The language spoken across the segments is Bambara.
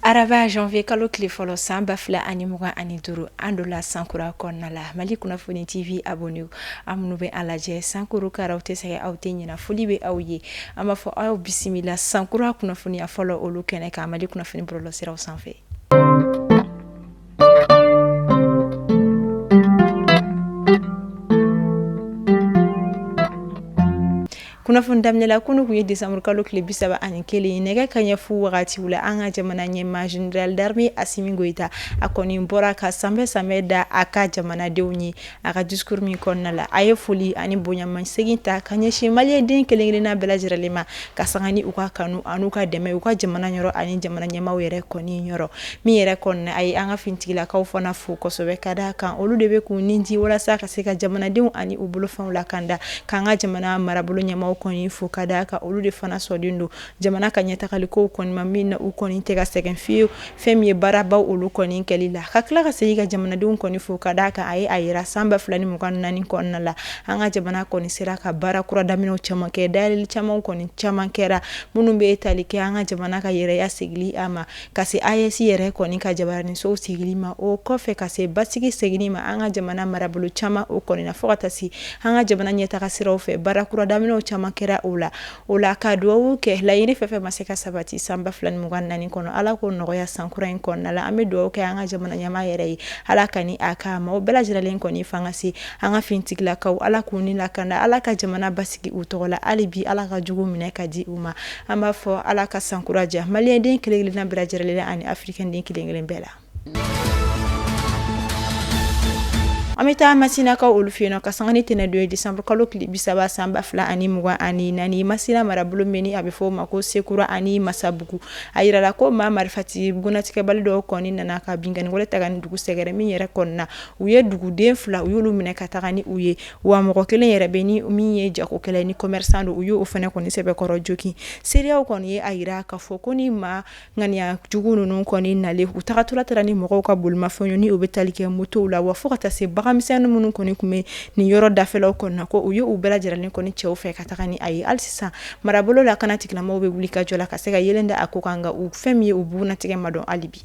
Araba janvier kalo tile fɔlɔ san 2025, an donna sankura kɔnɔna la. Mali Kunnafoni TV abonné, aw minnu bɛ an lajɛ sankuru kara, aw tɛ sɛgɛn, aw tɛ ɲina, foli bɛ aw ye. An b'a fɔ aw bisimila sankura kunnafoniya fɔlɔ olu kɛnɛ kan Mali Kunnafoni bɔlɔlɔsiraw sanfɛ. Kunnafoni daminɛ la, kunun tun ye décembre kalo tile 31, nɛgɛ kanɲɛ fu wagati la, an ka jamana ɲɛmaa général d'armée Assimi Goïta, a kɔni bɔra ka sanbɛ sanbɛ da a ka jamanadenw ye. A ka discours min kɔnɔna la, a ye foli ani bonyamasegin ta ka ɲɛsin maliyɛnden kelen-kelenna bɛɛ lajɛlen ma, ka sanga ni u ka kanu ani ka dɛmɛ u ka jamana yɔrɔ ani jamana ɲɛmaaw yɛrɛ kɔni yɔrɔ. Min yɛrɛ kɔnɔna, a ye an ka finitigilakaw fana fo kosɛbɛ, ka d'a kan olu de bɛ k'u ni di walasa ka se ka jamanadenw ani u bolofɛnw lakanda, k'an ka jamana marabolo ɲɛmaaw kɔni fo, ka d'a kan olu de fana sɔnnen don jamana ka ɲɛtagalikow kɔni ma, min na u kɔni tɛ ka sɛgɛn fiyewu fɛn min ye baarabaw olu kɔni kɛli la. Ka tila ka segin ka jamanadenw kɔni fo, ka d'a kan a ye a yira san 2024 kɔnɔna la, an ka jamana kɔni sera ka baara kura daminɛw caman kɛ, dayɛlɛli caman kɔni caman kɛra minnu bɛ tali kɛ an ka jamana ka yɛrɛya segili a ma, ka se AES yɛrɛ kɔni ka jabaraninsow sigili ma, o kɔfɛ ka se basigi seginni ma an ka jamana marabolo caman o kɔni na, fo ka taa se an ka jamana ɲɛtaga siraw fɛ, baara kura daminɛw caman kɛra o la. O la, ka dugawu kɛ, laɲini fɛn fɛn ma se ka sabati san 2024 kɔnɔ, Ala k'o nɔgɔya san kura in kɔnɔna la. An bɛ dugawu kɛ an ka jamana ɲɛmaa yɛrɛ ye, Ala ka ni a ka maaw bɛɛ lajɛlen kɔni fanga se. An ka finitigilakaw, Ala k'u ni lakanda, Ala ka jamana basigi u tɔgɔ la hali bi, Ala ka jugu minɛ ka di u ma. An b'a fɔ Ala ka sankura diya maliyɛnden kelen-kelenna bɛɛ lajɛlen ani afirikɛnden kelen-kelen bɛɛ la. An bɛ taa Masinakaw olu fɛ yen nɔ, ka sanga ni tɛnɛndon ye décembre kalo tile 30 san 2024, Masina marabolo min ni a bɛ fɔ o ma ko Sekura ani Masabugu. A yirala ko maa marifatigi bugunnatigɛbali dɔw kɔni nana ka binkanni wale ta ka nin dugu sɛgɛrɛ, min yɛrɛ kɔnɔna u ye duguden fila, u y'olu minɛ ka taga ni u ye, wa mɔgɔ kelen yɛrɛ bɛ ni min ye jagokɛla ni commerçant don, u y'o fana kɔni sɛbɛkɔrɔ jogin. Seereyaw kɔni ye a yira k'a fɔ ko ni maa ŋaniya jugu ninnu kɔni nalen, u tagatɔla taara ni mɔgɔw ka bolimafɛnw ye ni u bɛ tali kɛ motow la, wa fo ka taa se baganmisɛnnin minnu kɔni tun bɛ nin yɔrɔ dafɛlaw kɔnɔna na, ko u ye u bɛɛ lajɛlen kɔni cɛ u fɛ ka taga ni a ye. Hali sisan marabolo lakana tigilamɔgɔw bɛ wuli ka jɔ la ka se ka yeelen da a ko kan, nka u fɛn min ye u bugunnatigɛ ma dɔn hali bi.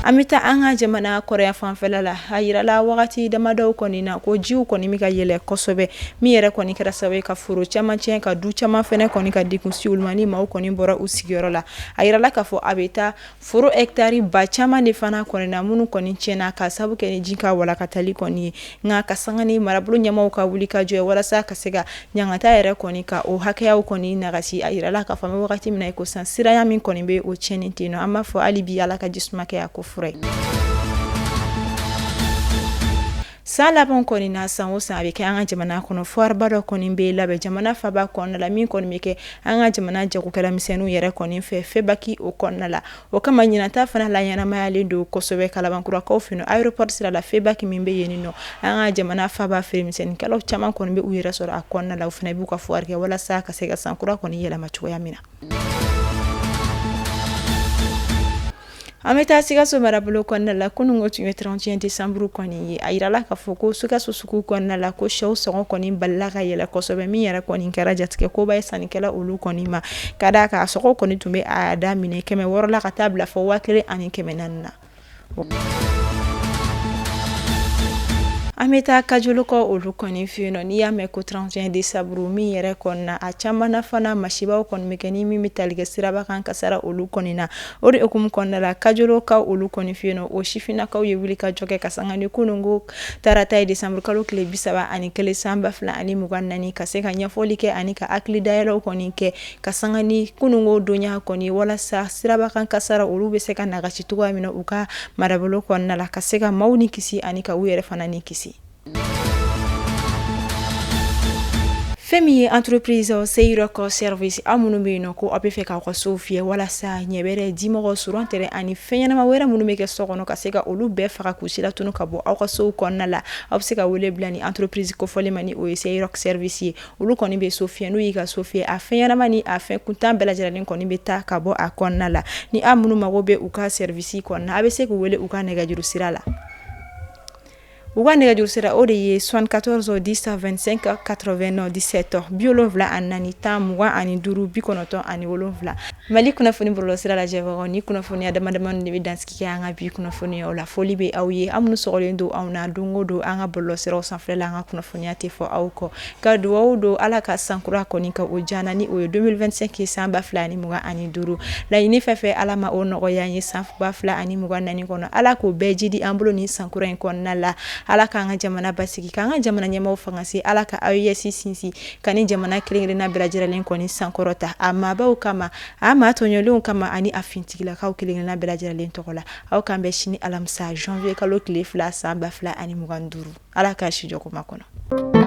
An bɛ taa an ka jamana kɔrɔn fanfɛla la. A yirala wagati damadɔw kɔni na ko jiw kɔni bɛ ka yɛlɛ kosɛbɛ, min yɛrɛ kɔni kɛra sababu ye ka foro caman tiɲɛ, ka du caman fana kɔni ka degun se olu ma, ni maaw kɔni bɔra u sigiyɔrɔ la. A yirala k'a fɔ a bɛ taa foro hectare ba caman de fana kɔni na minnu kɔni tiɲɛna ka sababu kɛ ni ji ka walakatali kɔni ye. Nka ka sanga ni marabolo ɲɛmaaw ka wuli ka jɔ ye walasa ka se ka ɲangata yɛrɛ kɔni ka o hakɛyaw kɔni nagasi, a yirala k'a fɔ an bɛ wagati min na i ko sisan, siranya min kɔni bɛ o tiɲɛni ten nɔ. An b'a fɔ hali bi Ala ka jisuma kɛ a ko fura ye. San laban kɔni na, san o san a bɛ kɛ an ka jamana kɔnɔ, foireba dɔ kɔni bɛ labɛn jamana faba kɔnɔna la, min kɔni bɛ kɛ an ka jamana jagokɛla misɛnninw yɛrɛ kɔni fɛ FEBAK o kɔnɔna la. O kama ɲinata fana laɲɛnamayalen don kosɛbɛ Kalabankurakaw fɛ aéroport sira la, FEBAK min bɛ yen nɔ, an ka jamana faba feeremisɛnninkɛlaw caman kɔni bɛ u yɛrɛ sɔrɔ a kɔnɔna la. U fana b'u ka foire kɛ walasa ka se ka sankura kɔni yɛlɛma cogoya min na. An bɛ taa Sikaso marabolo kɔnɔna la. Kunun tun ye 31 décembre kɔni ye. A yirala k'a fɔ ko Sikaso sugu kɔnɔna la, ko shɛw sɔngɔ kɔni balila ka yɛlɛ kosɛbɛ, min yɛrɛ kɔni kɛra jatigɛ koba ye sannikɛla olu kɔni ma, ka d'a kan a sɔngɔ kɔni tun bɛ a daminɛ 600 la ka taa bila fɔ 1400 na. An bɛ taa Kajolokaw olu kɔni fɛ yen nɔ. N'i y'a mɛn ko 31 décembre, min yɛrɛ kɔni na a caman na fana masibaw kɔni bɛ kɛ ni min bɛ tali kɛ siraba kan kasara olu kɔni na. O de hukumu kɔnɔna la, Kajolokaw olu kɔni fɛ yen nɔ, o sifinnakaw ye wuli ka jɔ kɛ ka sanga ni kununko tarata ye décembre kalo tile 31 san 2024, ka se ka ɲɛfɔli kɛ ani ka hakili dayɛlɛw kɔni kɛ ka sanga ni kununko donya kɔni, walasa siraba kan kasara olu bɛ se ka nagasi cogoya min na u ka marabolo kɔnɔna la, ka se ka maaw ni kisi ani ka u yɛrɛ fana ni kisi. Fɛn min ye entreprise Seyirɔk service, aw minnu bɛ yen nɔ ko aw bɛ fɛ k'aw ka sow fiyɛ walasa ɲɛbɛrɛ, dimɔgɔ, surɔntɛrɛ ani fɛn ɲɛnama wɛrɛ minnu bɛ kɛ so kɔnɔ, ka se ka olu bɛɛ faga k'u silatunu ka bɔ aw ka sow kɔnɔna la, aw bɛ se ka wele bila ni entreprise kofɔlen ma, ni o ye Seyirɔk service ye. Olu kɔni bɛ so fiyɛ. N'u y'i ka so fiyɛ, a fɛn ɲɛnama ni a fɛn kuntan bɛɛ lajɛlen kɔni bɛ taa ka bɔ a kɔnɔna la. Ni aw minnu mago bɛ u ka service kɔnɔna, a bɛ se k'u wele u ka nɛgɛjuru sira la. U ka nɛgɛjuru sira, o de ye 74 10 25 97, 74 10 25 97. Mali kunnafoni bɔlɔlɔsira lajɛbagaw, ni kunnafoniya dama dama de bɛ dansigi kɛ an ka bi kunnafoniyaw la. Foli bɛ aw ye, aw minnu sɔgɔlen don anw na don o don an ka bɔlɔlɔsiraw sanfɛ la. An ka kunnafoniya tɛ fɔ aw kɔ. Ka dugawu don Ala ka sankura kɔni ka o jana, ni o ye 2025, san 2025. Laɲini fɛn fɛn, Ala ma o nɔgɔya ye san 2024 kɔnɔ, Ala k'o bɛɛ jidi an bolo ni sankura in kɔnɔna la. Ala k'an ka jamana basigi, k'an ka jamana ɲɛmaaw fanga se. Ala ka AES sinsin, ka ni jamana kelen-kelenna bɛɛ lajɛlen kɔni sankɔrɔta, a maabaw kama, a maa tɔɲɔlenw kama, ani a fintigilakaw kelen-kelenna bɛɛ lajɛlen tɔgɔ la. Aw k'an bɛn sini alamisa, janvier kalo tile 2, san 2025. Ala k'a si jɔkoma kɔnɔ.